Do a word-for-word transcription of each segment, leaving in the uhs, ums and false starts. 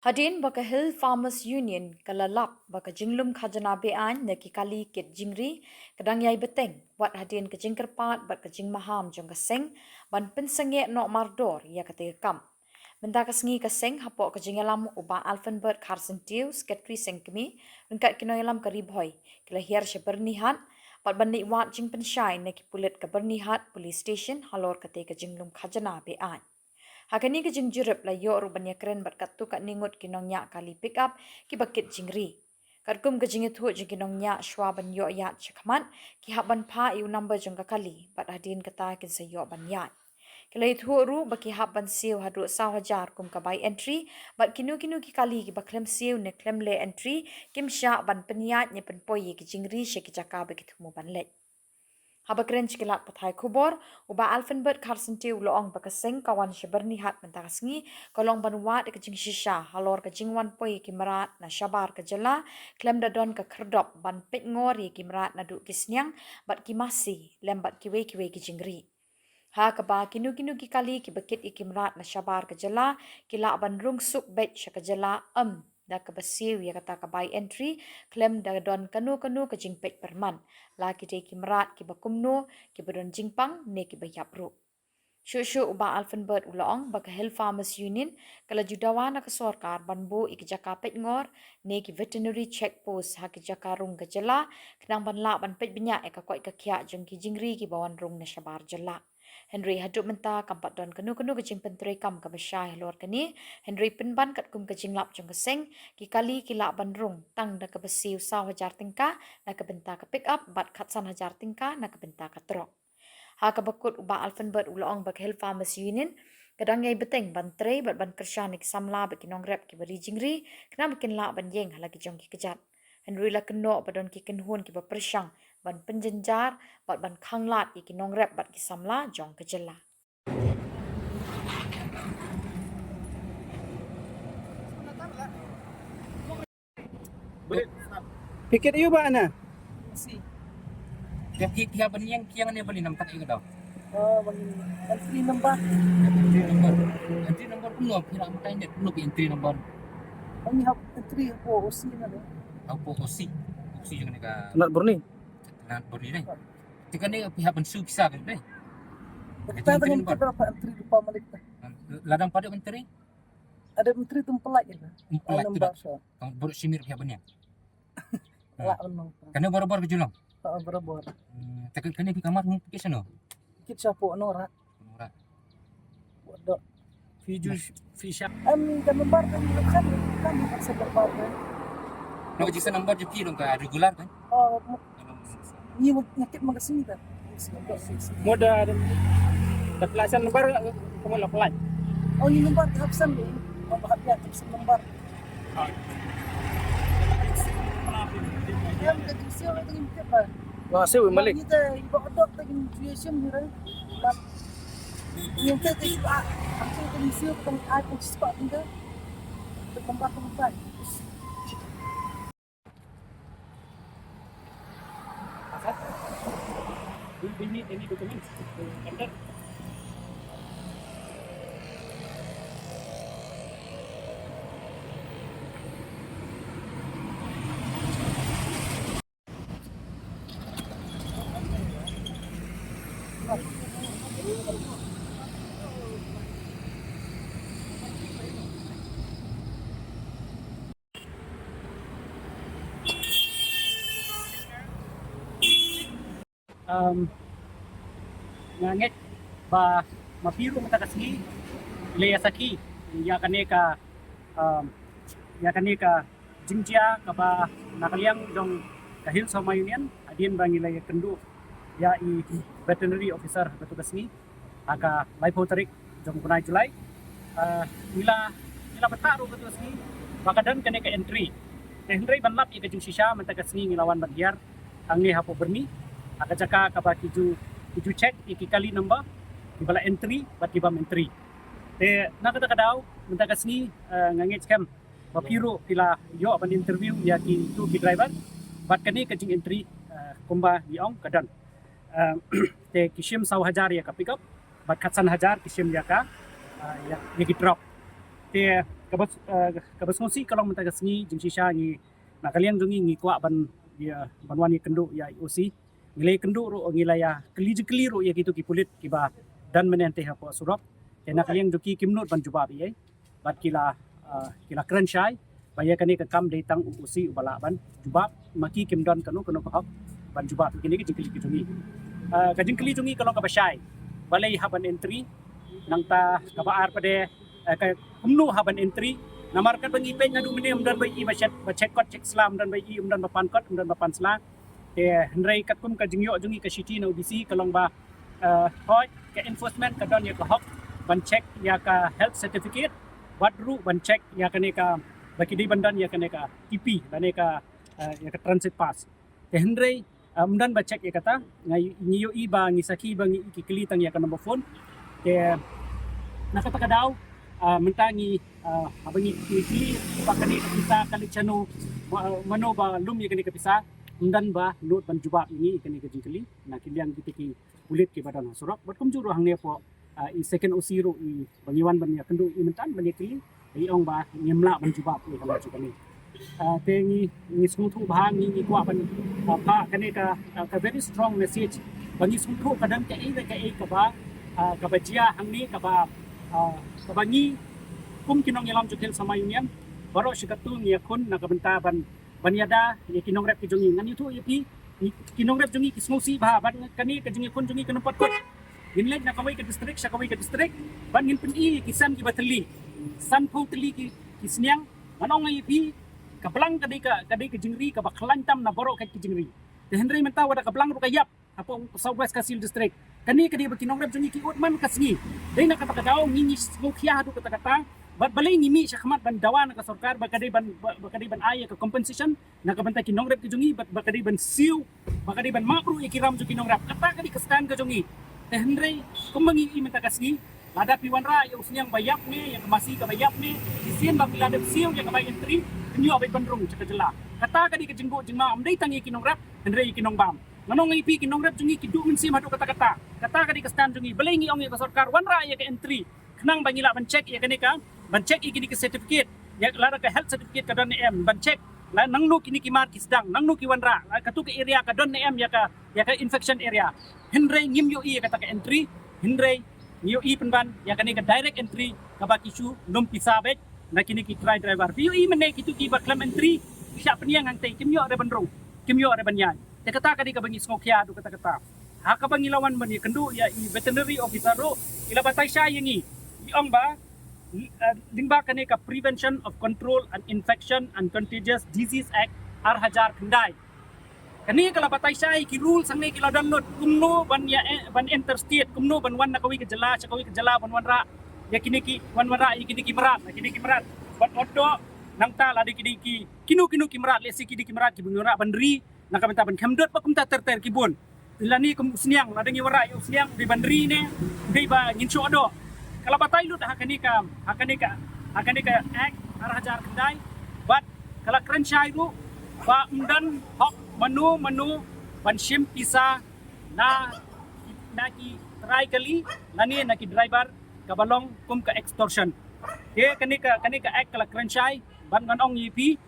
Hadien ba ka Hill Farmers Union ka la lap ba ka jinglum khajna be-aiñ na ki kali kit jingri ka dang ïai bteng, wat hadien ka jingkyrpad bad ka jingmaham jong ka seng ban pynsangeh noh mardor ïa kata ka kam. Mynta ka sngi ka seng hapoh ka jingïalam u Bah Alfenbert Kharsyntiew, Secretary Seng Kmie, ryngkat ki nongïalam ka Ri Bhoi, ki la hiar sha Byrnihat bad ban leit wad jingpynshai na ki pulit ka Byrnihat Police Station halor kata ka jinglum khajna be-aiñ. Ha kane ka jingjurip la ïoh ruh ban ïakren bad katto katne ngut ki nongñiah kali pickup kiba kit jingri. Katkum ka jingïathuh jong ki nongñiah, shwa ban ïoh ïaid shakhmat, ki hap ban phah ïa u number jong ka kali bad hadien kata kin sa ïoh ban ïaid. Ki la ïathuh ruh ba ki hap ban siew haduh saw hajar kum ka bai entry, bad kino kino ki kali kiba khlem siew ne khlem leh entry kim shah ban pynïaid ne pynpoi ïa ki jingri sha ki jaka ba ki thmu ban leit. Haba kren sha ki lad pathai khubor, u Bah Alfenbert Kharsyntiew u la ong ba ka seng ka wan sha Byrnihat mynta ka sngi ka long ban wad ïa ka jingshisha halor ka jingwan poi ïa ki mrad na shabar ka jylla, khlem da don ka khyrdop ban peitngor ïa ki mrad naduh ki sniang bad ki masi lem bad kiwei kiwei ki jingri. Ha kaba kino kino ki kali kiba kit ïa ki mrad na shabar ka jylla ki lah ban rung suk beit sha ka jylla, em da kaba siew ïa kata ka bai entry, khlem da don kano kano ka jingpeit pyrman, la ki dei ki mrad kiba kumno, kiba don jingpang ne kiba ïap ruh. Shuh shuh u Bah Alfenbert u la ong ba ka Hill Farmers Union ka la ju dawa na ka sorkar ban buh ïa ki jaka peitngor ne ki veterinary check post ha ki jaka rung ka jylla, khnang ban lah ban peit bniah ïa ka koit ka khiah jong ki jingri kiba wan rung na shabar jylla. Hynrei haduh mynta kam pat don kano kano ka jingpyntreikam kaba shai halor kane, hynrei pynban katkum ka jinglap jong ka seng, ki kali ki lah ban rung tang da kaba siew saw hajar tyngka na ka bynta ka pickup bad khatsan hajar tyngka na ka bynta ka trok. Ha kaba kut u Bah Alfenbert u la ong ba ka Hill Farmers Union ka dang ïai bteng ban trei bad ban kyrshan ïa ki samla bad ki nongrep kiba ri jingri, khnang ba kin lah ban ïeng ha la ki jong ki kjat. Hynrei la kynnoh ba don ki kynhun kiba pyrshang ban pynjynjar bad ban khanglad ïa ki nongrep bad ki samla jong ka jylla. Phi kit aiu ba na? Si. Phi, phi hap ban ïeng kiang ne ban ïeng nampak ïa ka dau. Oh, ban entry number. Entry number. Entry number kumno, phi lah makai ne kumno phi entry number? Ban hap entry hapoh O C na de. Hapoh O C. O C jong ne ka. Tnat Byrni. Tnat Byrni ne. Te kane phi hap ban siew pisa kan dei. Kita dengan kita berapa entry rupa malik dah. Lada ym pat dei ban entry? Ada menteri tu empelak je lah. Empelak tu dah. Tang buruk simir phi hap ban ïeng. Lah, benar. Kane barabor ka Geelong. Ha, barabor. Hmm, te kane phi kamar phi kit shano? Kit sha hapoh Nora. Nora. Dok. Phi ju, phi sha. Em, ka number kan kan kan kan sa number kan. Nang jingsa number jong phi long ka regular kan? Oh, Ngi wa-, ngi tip ma ka sngi ta. Mo da, da plashan number, ka mo la plan. Oh, ngi number ka hapsan ni. Mo ba hap ya hapsan number. Em, ka jingsiew ka ngi tip ba. Wa siew malik. Ngi ta, i ba odok ta ngi ju ïa siew ni ra. Ba. Ngi ta ta i ba. Hapsan ka jingsiew ka ngi ai pun spa ni ka. Ka number ka ngi tai. Do we need any documents to enter? Um, nga ngeit ba ma phi ruh mynta ka sngi le ïa sakhi ïa kane ka, um, ïa kane ka jingjia kaba na ka liang jong ka Hills Farmers Union hadien ba ngi la ïakynduh ïa i veterinary officer ha katu ka sngi. Ha ka laiphew tarik jong u bnai July. Ah, ngi la, ngi la batai ruh katu ka sngi ba ka don kane ka entry. Te hynrei ban lap ïa ka jingshisha mynta ka sngi ngi la wan ban hiar hangne hapoh Byrni ha ka jaka kaba ki ju, ki ju check ïa ki kali number kiba la entry bad ki bym entry. Te na kata ka daw mynta ka sngi, eh, nga ngeit skhem ba phi ruh phi la ïoh ban interview ïa kitu ki driver bad kane ka jing entry, eh, kumba ngi ong ka don. Eh, te ki shim saw hajar ïa ka pickup bad khatsan hajar ki shim ïa ka, eh, ïa, ïa ki truck. Te kaba, eh, kaba sngewsih ka long mynta ka sngi jingshisha ngi na ka liang jong ngi ngi kwah ban, ïa, ban wan ïakynduh ïa i O C. Ngi la ïakynduh ruh, ngi la ïa kylli jingkylli ruh ïa kito ki pulit kiba don mynne te hapoh surok. Te na ka liang jong ki kim nud ban jubab ïa, bad ki la, eh, ki la kren shai ba ïa kane ka kam dei tang u O C uba lah ban jubab, ma ki kim don kano kano ka hok ban jubab ïa kine ki jingkylli ki jong ngi. Eh, ka jingkylli jong ngi ka long kaba shai, balei hap ban entry, nangta kaba ar pat de, eh, ka kumno hap ban entry. Namar katba ngi peit naduh mynne ym don ba i ba check, ba check kot check sla, ym don ba i, ym don ba pan kot, ym don ba pan sla. Te hynrei katkum ka jingïoh jong ngi ka shithi na O B C ka long ba, eh, hooid ka enforcement ka don ïa ka hok ban check ïa ka health certificate, bad ruh ban check ïa kane ka, ba ki dei ban don ïa kane ka T P lane ka, eh, ïa ka transit pass. Te hynrei, eh, ym don ba check ïa kata, nga, ngi ïohi ba ngi sakhi ba ngi, ki kylli tang ïa ka number phone. Te na kata ka daw, eh, mynta ngi, eh, haba ngi, ngi kylli ba kane ka pisa ka leit shano, ma-, mano ba lum ïa kane ka pisa, ym don ba nud ban jubab ïa ngi ïa kane ka jingkylli na ki liang kito ki pulit kiba don ha surok. Bad kumjuh ruh hangne hapoh, ah, i second O C ruh, i ba ngi wan ban ïakynduh i mynta ban ïakylli, i ong ba ngim lah ban jubab ïa ka la jong kane. Ah, te ngi, ngi sngewthuh ba ngi, ngi kwah ban, ah, phah kane ka, ah, ka very strong message ba ngi sngewthuh ka don kaei re kaei kaba, ah, kaba jia hangne kaba, ah, kaba ngi kum ki nongïalam jong ka Hill Samay Union baroh shi katto ngi ïakhun na ka bynta ban, ban ïada ïa ki nongrep ki jong ngi. Ngan ïathuh ïa phi, ki nongrep jong ngi ki sngewsih bha bad kane ka jingïakhun jong ngi kan ym pat kut. Ngin leit na kawei ka district sha kawei ka district bad ngin pyni ïa ki sem kiba tylli, sanphew tylli ki, ki sniang. Ngan ong ïa phi, ka blang ka dei ka, ka dei ka jingri kaba khlaiñ tam na baroh ka ki jingri. Te hynrei mynta wat la ka blang ruh ka ïap hapoh South West Khasi Hills District. Kane ka dei ba ki nongrep jong ngi ki ud man ka sngi. Dei na kata ka daw ngi, ngi sngewkhia haduh katta katta. Bad balei ngi mih shakhmat ban dawa na ka sorkar ba ka dei ban, ba, ba ka dei ban ai ïa ka compensation na ka bynta ki nongrep ki jong ngi, bad ba ka dei ban siew, ba ka dei ban map ruh ïa ki ram jong ki nongrep. Kata ka dei ka stand ka jong ngi. Te hynrei kumba ngi i mynta ka sngi, lada phi wanrah ïa u sniang ba ïap ne, ïa ka masi kaba ïap ne, shisien ba phi la dep siew ïa ka bai entry, phin ïoh beit ban rung sha ka jylla. Kata ka dei ka jingbuh jingma, ym dei tang ïa ki nongrep, hynrei ïa ki nongbam. Ngan ong ïa phi, ki nongrep jong ngi ki duh mynsiem haduh katta katta. Kata ka dei ka stand jong ngi. Balei ngi ong ïa ka sorkar wanrah ïa ka entry khnang ba ngi lah ban check ïa kane ka, ban check ïa kine ki certificate, ïa lada ka health certificate ka don ne em, ban check la nangno kine ki mar ki sdang, nangno ki wanrah, la katu ka area ka don ne em ïa ka, ïa ka infection area. Hynrei ngim ïohi ïa kata ka entry, hynrei ngi ïohi pynban ïa kane ka direct entry kaba ki shu lum pisa beit na kine ki trai driver. Phi ïohi mynne kitu kiba khlem entry, ki shah pynïeng hangtei, kim ïoh re ban rung, kim ïoh re ban ïaid. Te kata ka dei kaba ngi sngewkhia haduh katta katta. Ha kaba ngi la wan ban ïakynduh ïa i veterinary officer ruh, i la batai shai ïa ngi, i ong ba, eh, lyngba kane ka Prevention of Control and Infection and Contagious Disease Act ar hajar khyndai. Kane ka la batai shai ki rules hangne ki la don lut kumno ban ïa, eh, ban interstate, kumno ban wan na kawei ka jylla sha kawei ka jylla ban wanrah ïa kine ki, ban wanrah ïa kine ki mrad, ïa kine ki mrad. Ban ot doh nangta lada ki dei ki, kino kino ki mrad, lehse ki dei ki mrad kiba ngi wanrah ban ri, na ka bynta ban khem dud ba kumta ter ter ki bun. Lane kum u sniang, lada ngi wanrah ïa u sniang, dei ban ri ne, dei ba ngin shu ot doh. Ka la batai lut ha kane ka, ha kane ka, ha kane ka Act ar hajar khyndai, bad ka la kren shai ruh ba ym don hok mano mano ban shim pisa na, na ki trai kali lane na ki driver, kaba long kum ka extortion. Te kane ka, kane ka Act ka la kren shai, bad ngan ong ïa phi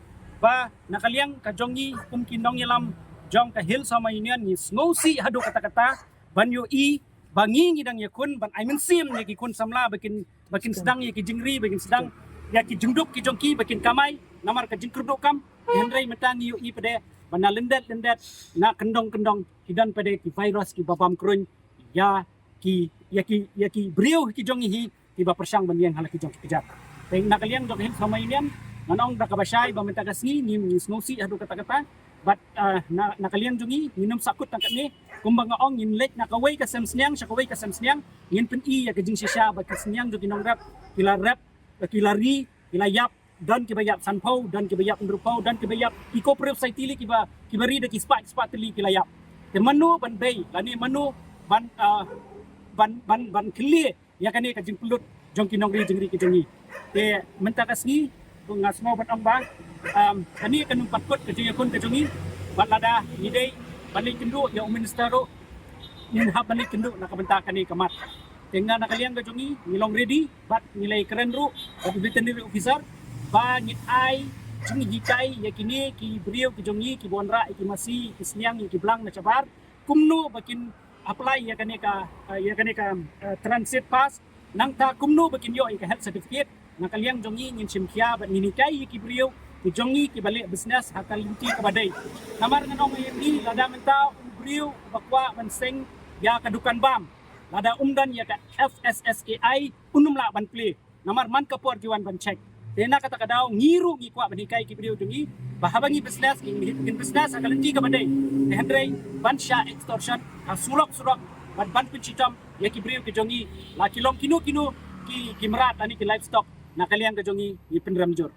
ba na ka liang ka jong ngi kum ki nongïalam jong ka Hill Samay Union ngi sngewsih haduh katta katta ban ïohi ba ngi, ngi dang ïakhun ban ai mynsiem ïa ki khun samla ba kin, ba kin sdang ïa ki jingri, ba kin sdang ïa ki jingduk ki jong ki ba kin kamai namar ka jingkyrduh kam. Hynrei mynta ngi ïohi pat de ba na lyndet lyndet, na kyndong kyndong, ki don pat de ki virus kiba bam kruiñ ïa ki, ïa ki, ïa ki briew ki jong ngi hi, kiba pyrshang ban ïeng ha la ki jong ki kjat. Te na ka liang jong ka Hill Samay Union, ngan ong da kaba shai ba mynta ka sngi ngim, ngi sngewsih haduh katta katta. Bad, ah, na, na ka liang jong ngi, ngin ym sahkut tang katne. Kumba nga ong, ngin leit na kawei ka sem sniang sha kawei ka sem sniang, ngin pyni ïa ka jingshisha ba ki sniang jong ki nongrep ki la rep, ki la ri, ki la ïap, don kiba ïap sanphew, don kiba ïap hynriewphew, don kiba ïap, ki cooperative society lei kiba, kiba ri da ki spah, ki spah tylli ki la ïap. Te mano ban bei lane mano ban, ah, ban, ban, ban khlieh ïa kane ka jingpynlut jong ki nongri jingri ki jong ngi. Te mynta ka sngi, nga sngew ban ong ba, um, kane kan ym pat kut ka jingïakhun ka jong ngi. Bad lada ngi dei ban leit kynduh ïa u minister ruh, ngin hap ban leit kynduh na ka bynta kane ka mat. Te nga na ka liang ka jong ngi, ngi long ready bad ngi la ïakren ruh bad veterinary officer ba ngin ai jinghikai ïa kine ki briew ki jong ngi kiba wanrah ïa ki masi, ïa ki sniang, ïa ki blang na shabar, kumno ba kin apply ïa kane ka, eh, ïa kane ka, eh, transit pass, nangta kumno ba kin ïoh ïa ka health certificate. Na ka liang jong ngi ngin shim khia bad ngin hikai ïa ki briew ki jong ngi kiba leh business ha ka lynti kaba dei. Namar ngan ong ïa phi, lada mynta u briew uba kwah ban seng ïa ka dukan bam, lada um don ïa ka F S S A I, un ym lah ban plie. Namar man ka por ki wan ban check. Te na kata ka daw ngi ruh ngi kwah ban hikai ki briew jong ngi ba haba ngi business, ngi, ngi business ha ka lynti kaba dei. Te hynrei ban shah extortion ha surok surok bad ban pynshitom ïa ki briew ki jong ngi, la ki long kino kino ki, ki mrad lane ki livestock, na ka liang ka jong ngi ngi pynrem jur.